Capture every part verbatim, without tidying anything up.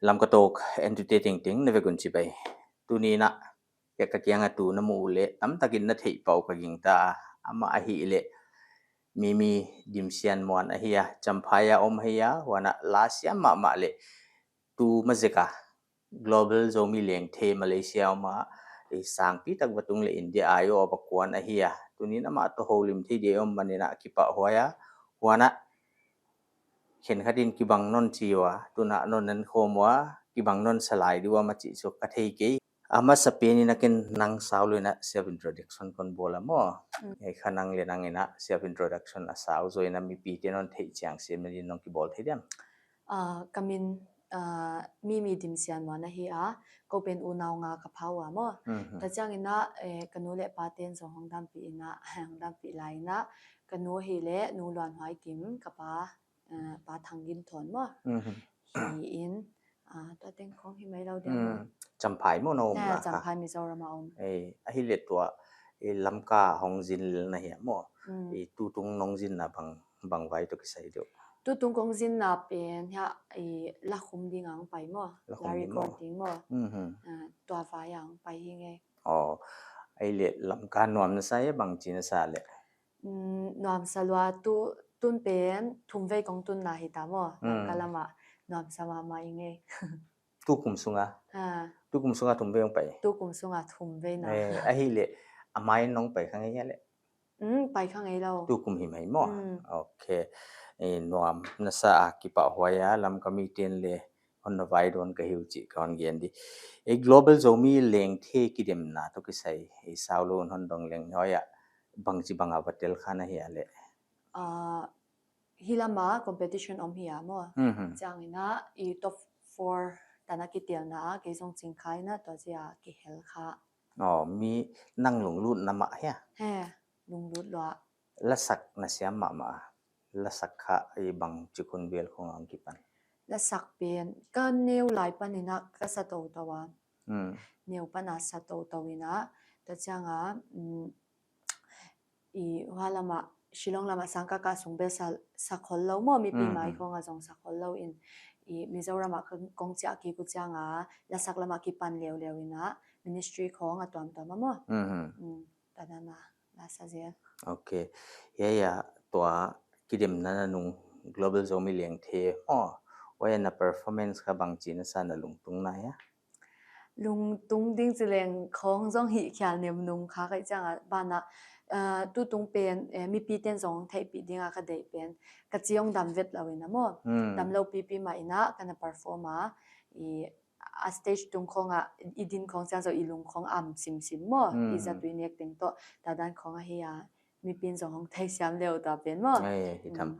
Lamka Talk entute tengteng na vek un chibai. Tuni'n a, ka kiang a tu na mu leh tamtakin na theih pah uh ka gingta. Amah ahihleh Mimi Dimsianmuan ahi a, Champhai a om ahi a, huan a la siam mahmah leh tu ma zek a Global Zomi Lengthe Malaysia om a, i sangpi tak va tung leh India a i om a kuan ahi a. Tuni'n amah toh houlim thei di om manin a kipahhuai a, huan a khenkhat in kibang nawn chi ua, tun a non nan khawm ua, kibang nawn salai di ua maw chih chu ka thei kei. A masapen in a ken nang sau lou in a self introduction kon bawl a maw. Mm. Eh, kha nang leh nang in a self introduction a sau zaw in a mipite'n hon theih chiang semna din nong kibawl thei diam? Ah, ka min, ah, Mimi Dimsianmuan ahi a, kou pen unau nga ka pha ua maw. Mhm. Tua chiangin a, eh, ka nu leh pate'n zong hong dampih in a, hong dampih lai in a, ka nu ahihleh Nu Luanhuaikim, ka pa, eh, Pa Thangginthon maw. Mhm. Hi in, ah, tua teng khong hi mai lou diam. Mm. Champhai maw na om na kha? Champhai, Mizoram a om. Eh, ahihleh tua, eh, Lamka hong zin lel na hia maw? Mm. Eh, tutung nong zinna bang, bang vai toh kisai diam? Tutung kong zinna pen hia, eh, la khum ding a hong pai maw. La khum ding maw? La record ding maw. Mhm. Ah, tua vai a hong pai hi ngei. Oh, ahihleh Lamka nuam na sa hia, bangchi na sa leh? Mm, nuam sa lua, tu, tun pen thum vei kong tunna hi ta maw. Mm. Lamka lam a nuam sa mahmah i ngei. Tukum sung a? Ha. Tukum sung a thum vei hong pai? Tukum sung a thum vei na. Eh, ahihleh a mai nong pai kha ngei hia leh? Mm, pai kha ngei lou. Tukum hi mai maw? Mm. Okay. Eh, nuam na sa a, kipahhuai a, Lamka mite'n leh hon na vai dawn ka hi uh chih ka hon gen di. Eh, Global Zomi Lengthe kidemna toh kisai, eh, sau lou un hon dong leng, huai a bangchi bang a va tel kha na hia leh? Ah, hi lam a competition om hi a maw. Mhm. Chiangin a, i top four tan a kitelna a, kei zong ching kha in a, tua chia kihel kha. Oh, mi nang lunglutna mah hia? He, lunglut lua. Lasak na siam mahmah a? Lasak kha i bangchi hun vel khong a hong kipan? Lasak pen, ka neu lai panin a ka sa toutou a. Hmm. Neu pan a sa toutou in a, tua chiang a, mm, i hua lam a, Shillong lam a sang ka ka sung bel sa, sa khol lou maw, mipi mai khong a zong sa khol lou in. I Mizoram a kong, kong chia kik uh chiang a, lasak lam a kipan leuleu in a, ministry khong a tuamtuam a maw. Mhm. Mm, tua dan a la sa zel. Okay. Hia, hia, tua kidemna na nung Global Zomi Lengthe, oh, huai a na performance kha bangchi na sa, na lungtung na hia? Lungtung ding chi leng khong zong hih khial nem nung kha ka hih chiang a, ban a, ah, tutung pen, eh, mipite'n zong theihpih ding a ka deih pen, ka chi hong dam vet lou in a maw. Hmm. Damlou pipi mah in a ka na perform a, i, a stage tung khong a, i din khong chiang zong i lung khong am simsim maw. Hmm. I zatui nek teng toh, tua dan khong ahi a, mipi'n zong hong theisiam leh uh tua pen maw. Ai, hi tham. Hmm.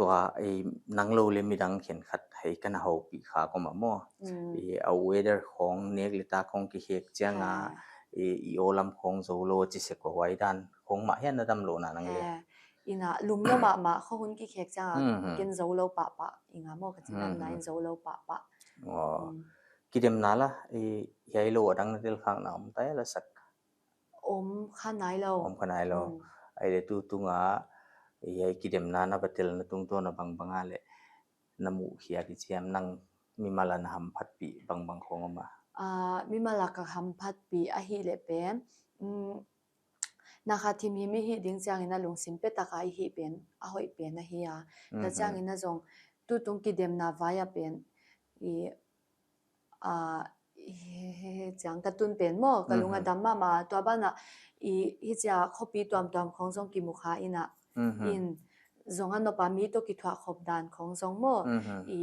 Tua, eh, nang lou leh midang khenkhat hei ka na houpih kha kawm a maw. Mm. Eh, a weather khong, nek leh tak khong kikhek chiang a, ah, eh, i aw lam khong zou lou chi sek uh, huai dan khong mah hia na damlouhna nang leh? Eh, in a lum lou mahmah, kho hun kikhek chiang a, mhm, ken zou lou pahpah, i nga maw ka chi dan, mm, na in zou lou pahpah. Oh. Mm. Kidemna la, eh, hiai lou a dang na tel khak na om ta hia, lasak? Om kha nai lou. Om kha nai lou. Hmm. Ahihleh tutung a, hiai kidemna na va telna tungtawn a bangbang a leh na muh khiak i chiam, nang mimal a na hamphatpih bangbang khong om a? Ah, mimal a ka hamphatpih ahihleh pen, mm, na kha thimhim i hih ding chiangin a lungsim petak a i hih pen, a hoih pen ahi a. Tua, mhm, chiangin a zong tutung kidemna vai a pen, i, ah, he, he, he, chiang ka tun pen maw, ka lung a, mhm, dam mahmah, tua ban a, i, hichia khopi tuamtuam khong zong kimu kha in a, mhm, in zong a nop a mi toh kithuah khop dan khong zong maw, mhm, i,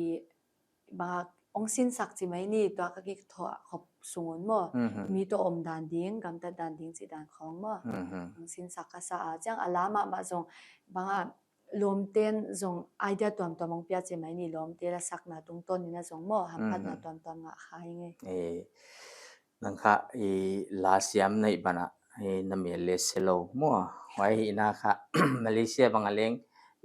bang a hong sinsak chi mai ni, tua ka kithuah khop sung un maw, mhm, mi toh om dan ding, gamtat dan ding chi dan khong maw, mhm, hong sinsak ka sa a, chiang a la mahmah zong, bang a, lawmte'n zong idea tuamtuam hong pia chi mai ni, lawmte lasakna tungtawn in a zong maw, hamphatna, mhm, tuamtuam ngah kha i ngei. Eh, nang kha, eh, la siam na hih ban a, eh, na mel leh se lou maw. Huai hi na kha, Malaysia bang a leng,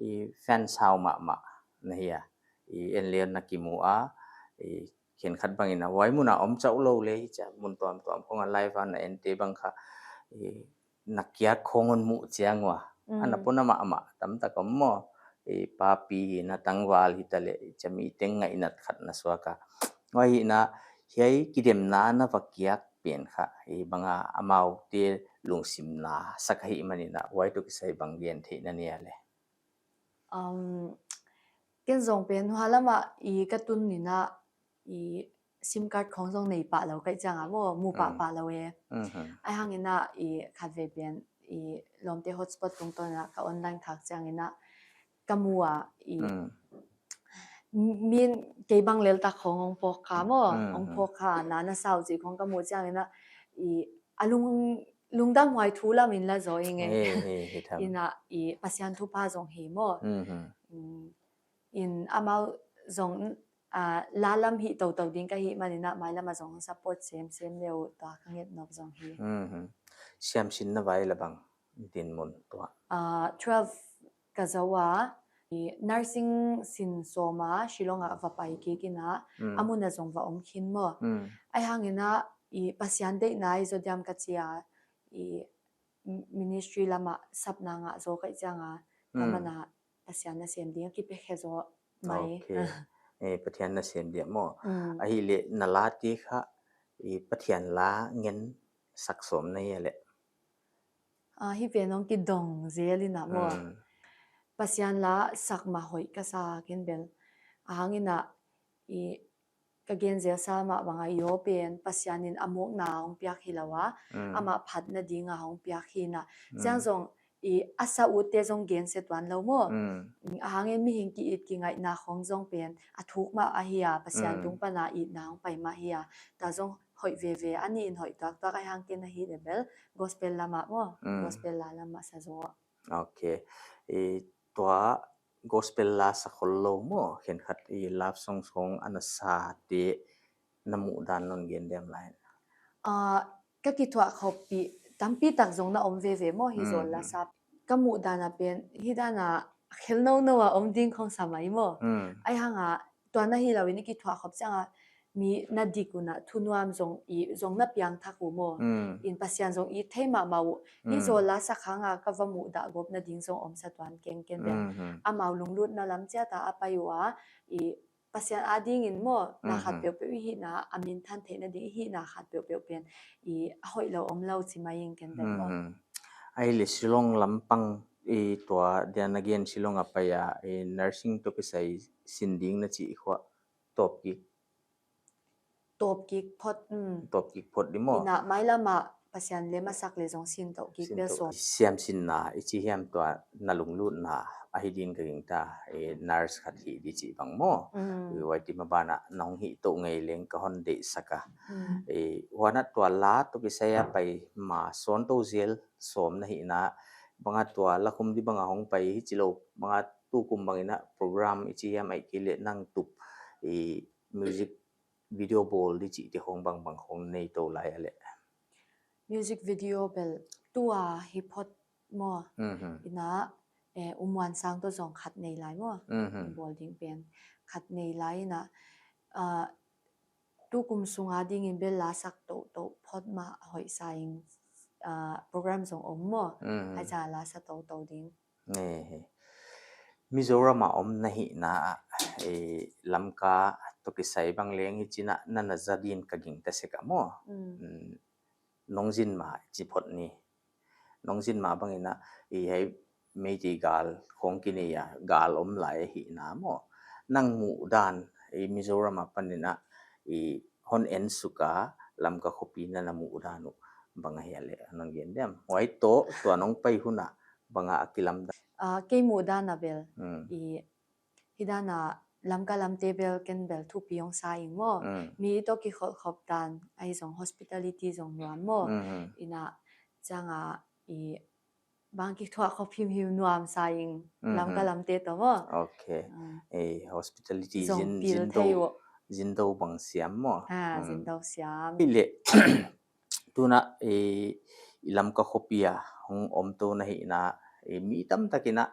eh, fan sau mahmah na hi a. Eh, en leh na kimu a, eh, khenkhat bang in a, huai mun a om chauh lou leh, hichia mun tuamtuam khong a live a na ente bang kha, eh, na kiak khong hon muh chiang ua. Mm. A na puna mahmah, tamtak om maw. Eh, papi hi na tangval hi ta leh, hichia mi teng ngaihnat khat na suak a. Huai ahihna, hiai kidemna na va kiak pen kha, i banga amaute lungsim na sak ahihmanin a, huai toh kisai bang gen theih na nei a le? Um, ken zong pen huai lama i ka tun ni a, i SIM card khong zong nei pah lou ka hih chiang a maw, mu pah Mm. pah lou e. Mhm. Ahihhangin a i khatvei pen i lawmte hotspot tungtawn a ka online thak chiangin a ka mu a i Mm. min kei bang lel tak khong hong phawk kha maw, Mm, hong mm. phawk kha na na sau chih khong ka mu chiangin a i a lung, lungdam huai thu lam in la zaw ing e. He, he, he tham. In a i Pasian thupha zong hi maw. Mhm. Mm, in amau zong, ah, la lam hih toutou ding ka hihmanin a mailam a zong support semsem le uh tua ka nget nop zong hi. Mhm. Siamsinna vai la bang dinmun tua? Ah, twelve ka zou a, i nursing sin sawm a, Shillong a va pai kik in a, Mm. a mun a zong va om khin maw. Mm. Ahihhangin a, i Pasian deihna i zaw diam ka chi a, i ministry lama sapna ngah zaw ka hih chiang a, Mm. ka man a Pasian nasem ding a kipe khe zaw mai. Okay. Eh, Pathian nasem dia maw. Mm. Ahihleh na late kha, i Pathian la ngen sak sawm na hia le? Ah, hi pen hong kidong zel in a maw. Mm. Pasian la sak ma hoih ka sa ken bel. Ahihhangin a i ka gen zel sa mah bang a i aw pen Pasian in a mawkna hong piak hi lou a, Mm. amah phatna ding a hong piak hi in a. Mm. Chiang zong i a sa utte zong gen se tuan lou maw. Mm. Ahihhangin mihing ki it ki ngaihna khong zong pen a thuk mah ahi a, Pasian Mm. tung pan a itna hong pai mah hi a. Tua zong hoih veve a ni in hoih tuaktuak ahihhang ken ahihleh bel gospel lama maw, Mm. gospel la lama sa zaw. Okay. I tua gospel la sa khol lou maw, khenkhat i love songs khong ana sa te na muhdan non gen diam lai? Ah, ka kithuah khop pi tampi tak zong na om veve maw, hi Mm, zawl la mm. sa. Ka muhdan a pen, hi dan a khel nounou a om ding khong sa mai maw. Mm. Ahihhang a, tua na hi lou in i kithuah khop chiang a, mi na dik un a, thunuam zong i, zong na piang thak uh maw. Mm. In Pasian zong i thei mahmah uh. Hi Mm. zawl la sa khang a ka va muhdah gawpna ding zong om sa tuan keng ken bel. Mm, mm. Amau lunglutna lam chiat a a pai ua, i Pasian adingin maw, na khat Mhm. peuhpeuh i hihna, a minthan theihna ding i hihna khat peuhpeuh pen, i a hoih lou om lou chi mai ing ken bel maw. Mhm. Ahihleh Shillong lampang i tua dia na gen Shillong a pai a, i nursing toh kisai sin ding na chih khua tawp kik. Tawp kik phot, mm. Tawp kik phot di maw. In a mailam a Pasian lem a sak leh zong sin tou kik Sin bel tou sawm. Siamsinna i chi hiam tua na lunglutna ahi din ka gingta, i nurse khat hi di chih bang maw. Mm. I huai ti mah ban a nong hi tou ngei leng ka hon deihsak a. Mm. I huan a tua la toh kisai a pai ma sawn tou zel sawm na hihna bang a tua la khum di bang a hong pai hi chi lou bang a tukum bangin a program i chi hiam ahihkeileh nang tup i music video bawl di chih te khong bangbang khong nei tou lai a le? Music video bel tua hi phot maw. Mhm. In a, eh, U Muan Sang toh zong khat nei lai maw. Mhm. Bawl ding pen khat nei lai in a, ah, tukum sung a dingin bel la sak toutou phot mah hoih sa ing, ah, program zong om maw. Mhm. Huai za la sa toutou ding. Nge he. Mizoram a om na hihna a, eh, Lamka toh kisai bang leng hi chin a na na za din ka gingta sek a maw. Mm. Mm, nong zin ma chi phot ni. Nong zin ma bangin a, i hiai Meitei gal khong kinei a, gal om lai ahihna maw. Nang muhdan, i Mizoram a panin a, i hon en suk a, Lamka khopi na na muhdan uh bang ahia le, nong gen diam? Huai toh, tua nong pai hun a, bang a kilamdang? Ah, kei muhdan a bel. Hmm. I, hi dan a Lamka lamte bel ken bel thupi hong sa ing maw. Hmm. Mi toh kikholh khop dan, ahi zong hospitality zong nuam maw. Hmm. In a, chiang a, i, bang kithuah khop himhim nuam sa ing, Mhm. Lamka lamte toh maw. Okay. Ah. Eh, hospitality Zong zin, pil zin thei dou, uh. Zin dou bang siam maw. Ha, Hmm. zin dou siam. Ahihleh, tun a, eh, i Lamka khopi a hong om tou na hihna, eh, mi tamtak in a,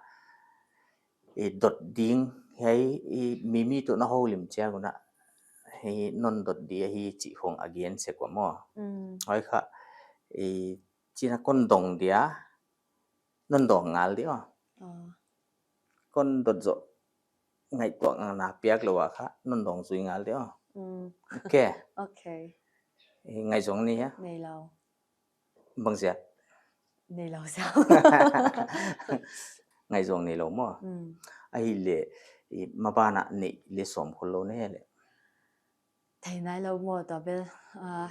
eh, dot ding, hiai, eh, mi mi toh na houlim chiang un a, eh, non dot di ahi chih khong a gen sek ua maw. Hmm. Huai kha, eh, chin a kon dong dia, non dong ngal di aw. Ah. Kon dot zoh ngaihtuahna piak lou a kha, non dong zui ngal di aw. Mm. Okay. Okay. Eh, ngaihzong nei hia? Neilou. Bang ziak? Neilou ziak. Ngaihzong neilou maw? Mm. Ahihleh, i, maban ah neih leh sawm khollou nei leh. Thei nailou maw tua bel. Ah,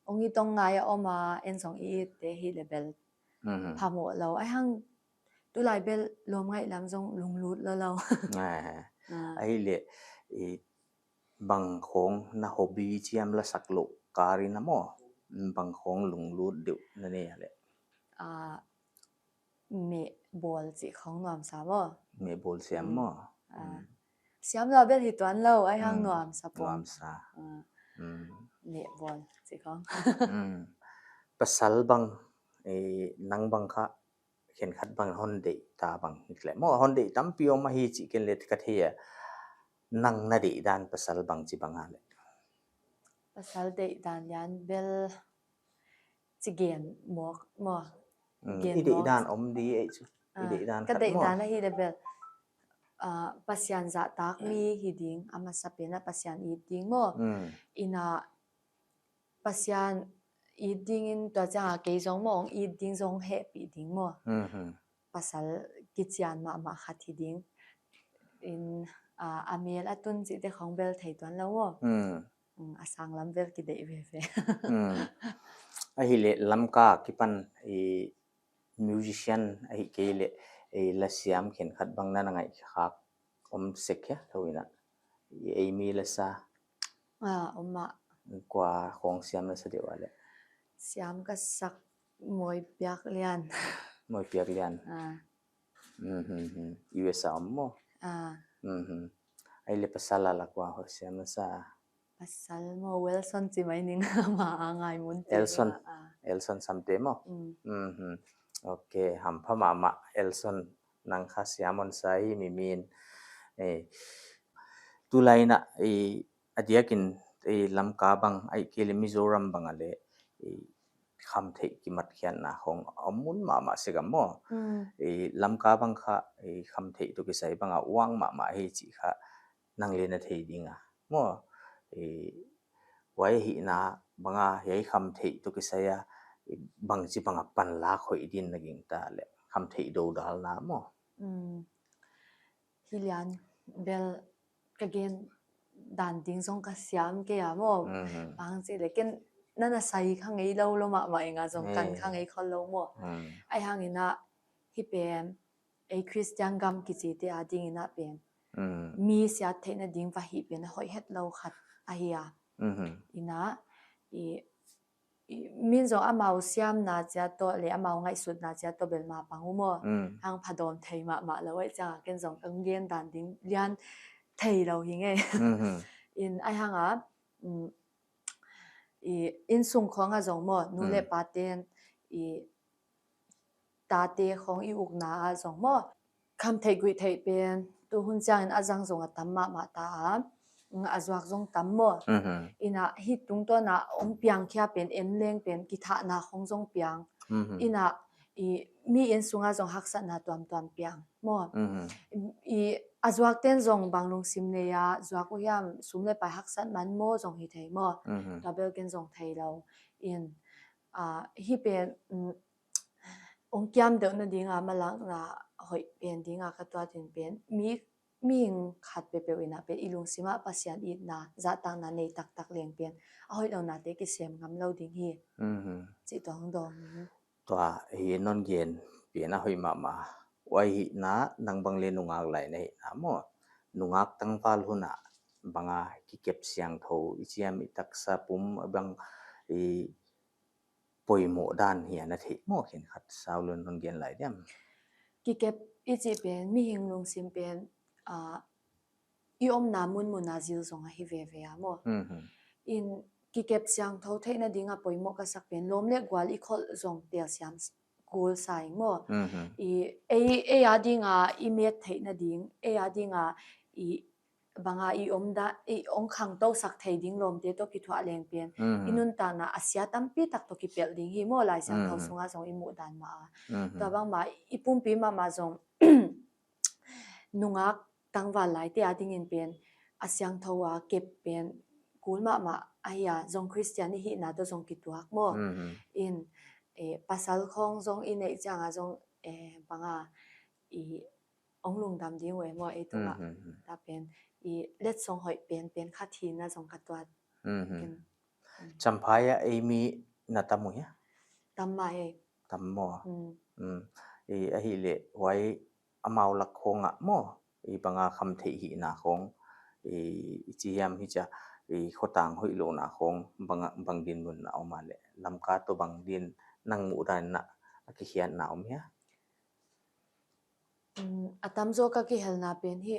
hong it tong ngai a om a, en zong i it te hi leh bel. Mhm. Phamawh lou. Ahihhang tulai bel lawm ngaih lam zong lunglut lou lou. Ah. Ah. Ahihleh, i, bang khawng na hobby chiam la sak lou kar in a maw? Bang khawng lunglut deuh na nei a leh? Ah, meh bawl chih khawng nuamsa maw? Meh bawl siam maw? Mm. Ah. Mm. Siam lou bel hi tuan lou, ahihhang nuamsa pong. Mm. Nuamsa. Ah. Mm. Meh bawl chih khawng. Mm. Pasal bang, eh, nang bang kha khenkhat bang hon deih ta bang hi leh maw, hon deih tampi om ahi chih ken leh ka thei a. Nang na deih dan pasal bangchi bang a leh? Pasal deih dan lian bel chi gen mawk maw. Mm, gen i deih mawk dan om di ei chu. I deih dan khat maw? Ah, ka deih dan ahihleh bel, ah, Pasian zahtak mi hi ding, a masapen a Pasian it ding maw. Mm. Ina Pasian it dingin tua chiang a kei zong maw, it ding zong hehpih ding maw. Mhm. Pasal kichian mahmah khat hi ding. In, ah, a mel a tun chihte khawng bel thei tuan lou maw. Mm. Mm, a sang lam bel kideih veve. Mm. Ahihleh Lamka kipan i musician ahihkeileh, eh, lasiam khenkhat bang na na ngaihkhak om sek hia, thou ina. I, ei mi lasa. Ah, om a. Kua khawng siam na sa deuh a leh? Siam ka sak Mawi Piak Lian. Mawi Piak Lian. Ah. Mhm, mhm. U S A om maw? Ah. Mhm. Ahihleh pasal a lak ua hon siam na sa? Pasal maw, Wilson chi mai ning, ama a ngai mun te. Elson. Ah. Elson Samte maw? Mm. Mhm. Okay, hampha mahmah Elson, nang kha siam hon sa hi mi min. Eh, tulai in a, eh, a diakin, eh, Lamka bang, ahihkeileh Mizoram bang a leh, eh, khamtheih kimatkhiatna khawng om mun mahmah sek a maw. Mm. Eh, Lamka bang kha, eh, khamtheih toh kisai bang a uang mahmah hi chih kha nang leh na thei ding a maw. Eh, huai hihna bang a, hiai khamtheih toh kisai a, eh, bangchi bang a panlak hoih din na gingta leh, khamtheih dodalna maw. Mm. Hi lian bel ka gen dan ding zong ka siam kei a maw. Mhm. Bangchi leh ken na na sai kha ngei lou lou mahmah ing a, zong kan kha ngei khollou maw. Mm. Ahihhang in a hi pen, ei Christian gam kichite a ding in a pen. Mm. Mi siat theihna ding va hih pen a hoih hetlou khat ahi a. Mhm. Ina, i, i, min zong amau siamna chiat toh leh amau ngaihsutna chiat toh bel mapang uh maw. Mm. Hang phadawm thei mahmah lou ei chiang a ken zong ka gen dan ding lian theilou hi ngei. Mhm. In ahihhang a, mm, i, innsung khawng a zong maw, nu leh paten, i, tate khawng i ukna a zong maw, khamtheih guihtheih pen tu hun chiangin a zang zong a tam mahmah ta a, mm, a zuak zong tam maw. Mhm. Ina hi tungtawn a hong piang khia pen, en leng pen, kithahna khawng zong piang. Mhm. Ina i mi innsung a zong haksatna tuamtuam piang maw. Mhm. I a zuak ten zong bang lungsim nei a zuak uh hiam, sum leh pai haksat man maw zong hi thei maw. Mhm. Tua bel ken zong theilou. In, ah, hi pen, mm, hong kiam deuhna ding a malakna hoih pen ding a ka tuat in pen, mi, mihing khat peuhpeuh in a pen i lungsim a Pasian itna, zahtakna nei taktak leng pen a hoihlouhnate kisem ngam lou ding hi. Mhm. Chih tuang dawng. Tua hi non gen pen a hoih mahmah. Huai hihna nang bang leh nungak lai na hihna maw. Nungak tangval hun a bang a kikep siangthou i chiam, i taksa pum bang i poimoh dan hi a na theih maw, khenkhat sau lou in hon gen lai diam? Kikep i chih pen, mihing lungsim pen, ah, i omna munmun a zil zong ahi veve a maw. Mhm. In kikep siangthou theihna ding a poimoh ka sak pen, lawm leh gual i kholh zong telsiam s-, kul sa ing maw. Mhm. I, ei, ei a ding a i met theihna ding, ei a ding a i bang a i om dan, i hong khangtou sak thei ding lawmte toh kithuah leng pen. Mhm. I nuntakna a sia tampi tak toh kipelh ding hi maw, Laisiangthou sung a zong i muh dan mah a. Mhm. Tua bangmah, i pumpi mahmah zong nungak tangval laite a dingin pen, a siangthou a kep pen, kul mahmah ahi a, zong Christian i hihna toh zong kituak maw. Mhm. In, eh, pasal khong zong i neih chiang a zong, eh, bang a, i hong lungdam ding uh e maw, ei tung a. Mhm. Ta pen, i letsong hoih pen, pen khat hi na zong ka tuak. Mhm. Ken. Mm. Champhai a ei mi na tam uh hia? Tam mah e. Tam maw. Mm. Mm. I ahihleh huai amau lak khong ah maw, i bang a khamtheih hihna khong, i, i chi hiam hichia, i khotang hoihlouhna khong bang a, bang dinmun na om a leh, Lamka toh bang din nang muhdan in a kikhiatna om hia? Mm, a tamzaw ka kihelna pen hi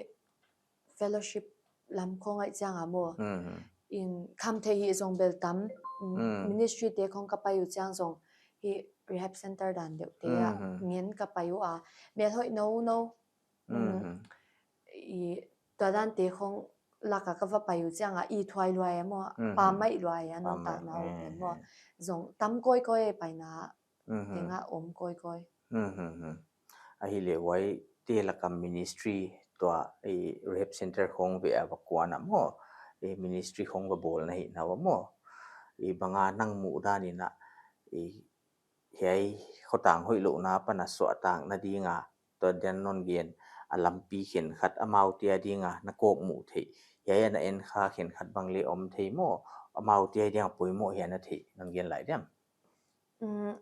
fellowship lam khong ahih chiang a maw. Mhm. In khamtheih hih zong bel tam, mm, Mm. ministry te khong ka pai uh chiang zong hi rehab center dan deuh te ah Mhm. ngen ka pai uh a. Mel hoih nou nou. Mm, Mhm. i tua dan te khong lak a ka va pai uh chiang a i thuai luai a maw, Mhm. pammaih luai a Pa nuntakna mai. uh pen maw. Eh, eh. Zong tam kawikawi e paina Mhm. teng a om kawikawi. Mhm. Ahihleh huaite lak a ministry tua, i rehab center khong ve a va kuan a maw, i ministry khong va bawl na hihna uh a maw, i bang a nang muhdan in a, i hiai khotang hoihlouhna pan a suahtakna ding a, tua dan non gen a lampi khenkhat amaute a ding a na kawkmuh theih, hiai a na enkha khenkhat bang leh om thei maw, amaute a ding a poimoh hiam na theih non gen lai diam? Mm,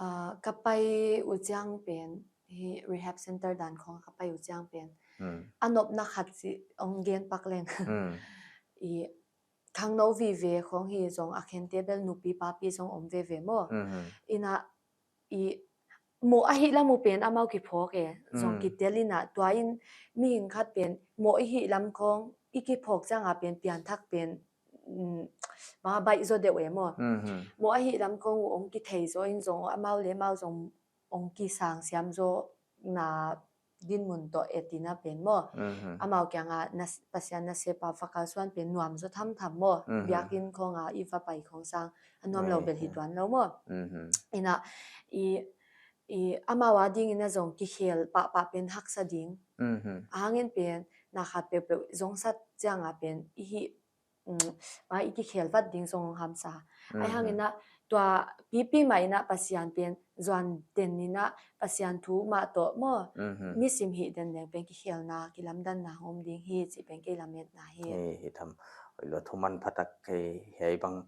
ah, ka pai uh chiang pen, hi rehab center dan khong ka pai uh chiang pen. Hmm. A nopna khat chih hong gen pak leng. Hmm. I khangnou vive khong hi zong a khente bel nupi papi zong om veve maw. Mhm. In a i moh a hih lam uh pen amau kiphawk e, zong Hmm. kitel in a tua in mihing khat pen moh i hih lam khong i kiphawk chiang a pen pianthak pen, mm, ma baih zaw deuh e maw. Mhm. Moh a hih lam khong uh hong kithei zaw in zong amau leh amau zong hong kisang siam zaw na dinmun toh et in a pen maw. Mhm. Amau kiang a nas-, Pasian nasep a va kalsuan pen nuam zaw thamtham maw. Mhm. Biakinn khong a i va pai khong sang a nuam lou Eh, bel hi eh. tuan lou maw. Mhm. In a i, i amau a ding in a zong kikhel pahpah pen haksa ding. Mhm. Ahang in pen na khat peuhpeuh zong sat chiang a pen i hih, mm, ma i kikhel vat ding zong hamsa. Ahih hang Mhm. in a tua pipi mah in a Pasian pen zuan den in a Pasian thu mah toh maw. Mhm. Nisim hih den leng pen kikhelna, kilamdanna om ding hi chih pen kei lametna hi. Eh, hi tham. Hoih lua, thuman phatak, eh, hiai bang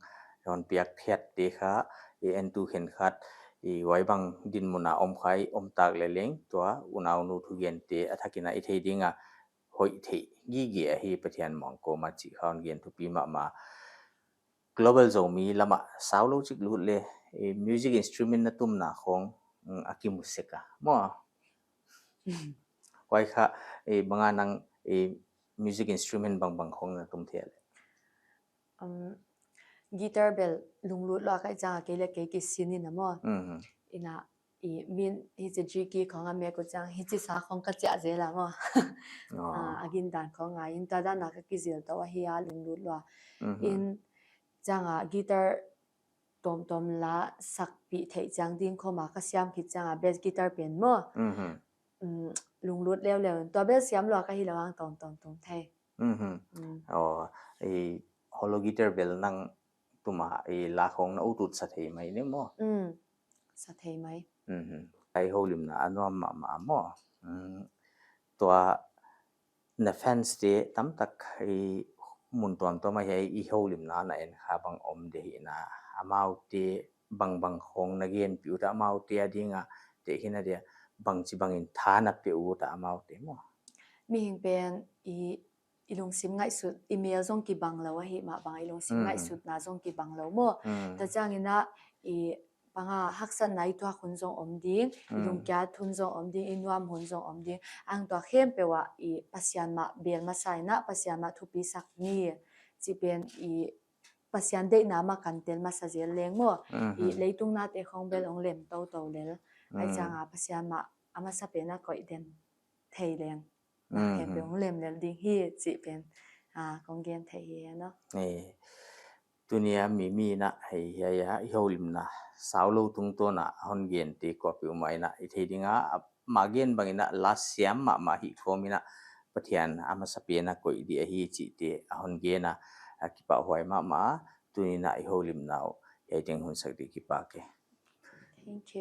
hon piak khiat te kha, i entu khenkhat, i huai bang dinmun a om khai, om tak leh leng, tua unaunu thugente a thak in a i thei ding a, hoih theih gige ahi Pathian mawng kawm a chih kha hon gen thupi mahmah. Global Zomi lam a saulou chik lut leh, eh, music instrument na tumna khong, mm, a kimu sek a maw. Mm. Huai kha, eh, bang a nang, eh, music instrument bangbang khong na tum thei a leh? Um, guitar bel lunglut lua ka hih chiang a kei leh kei kisin in a maw. Mhm. In a i min hichi G key khong a mek uh chiang hichi sa khong ka chiah zel a maw. Oh. Ah, a gindan khong a in tua dan a ka kizil tou ahi a lunglut lua. Mhm. In chiang a guitar tawmtawm la sakpih theih chiang ding khong a ka siam khit chiang a bass guitar pen maw. Mhm. Mm, lunglut leuleu. Tua bel siam lua ka hi lou hang tawmtawm tum thei. Mhm. Mm. Oh, i hollow guitar bel nang tum a i la khong na ut ut sa thei mai ni maw? Mm. Sa thei mai. Mhm. Ai houlimna a nuam mahmah maw. Mm. Tua na fans te tamtak i mun tuamtuam a hiai i houlimna na enkha bang om de hi na. Amaute bangbang khong na genpih ut a amaute a ding a te hi na dia bangchibang in tha na pe ut a amaute maw? Mihing pen i i lungsim ngaihsut, i mel zong kibang lou ahi mah bang, i lungsim Mm. ngaihsutna zong kibang lou maw. Mm. Tua chiang in a, i bang a haksatna i tuak hun zong om ding, i Mm. lungkiat hun zong om ding, i nuam hun zong om ding. Ahang tua khempeuh ah i Pasian mah bel masa in a, Pasian mah thupi sak ni. Chih pen i Pasian deihna mah kan tel masa zel leng maw. I Mhm. leitung nate khong bel hong lem toutou lel. Ai Mm. chiang a Pasian mah a masapen a koih den thei leng. Na Mhm. khempeuh hong lem lel ding hi chih pen, ah, kong gen thei hi no. Eh, tuni a mi mi na hei hiai a i houlimna saulou tungtawn a hon gen te kuapeuhmah in a i thei ding a, a, ma gen bang in a la siam mahmah hi khawm in a Pathian a masapen a koih di ahi chihte a hon gen a, a kipahhuai mahmah a, tuni'n a i houlimna uh hiai teng hun sak di kipak e. Thank you.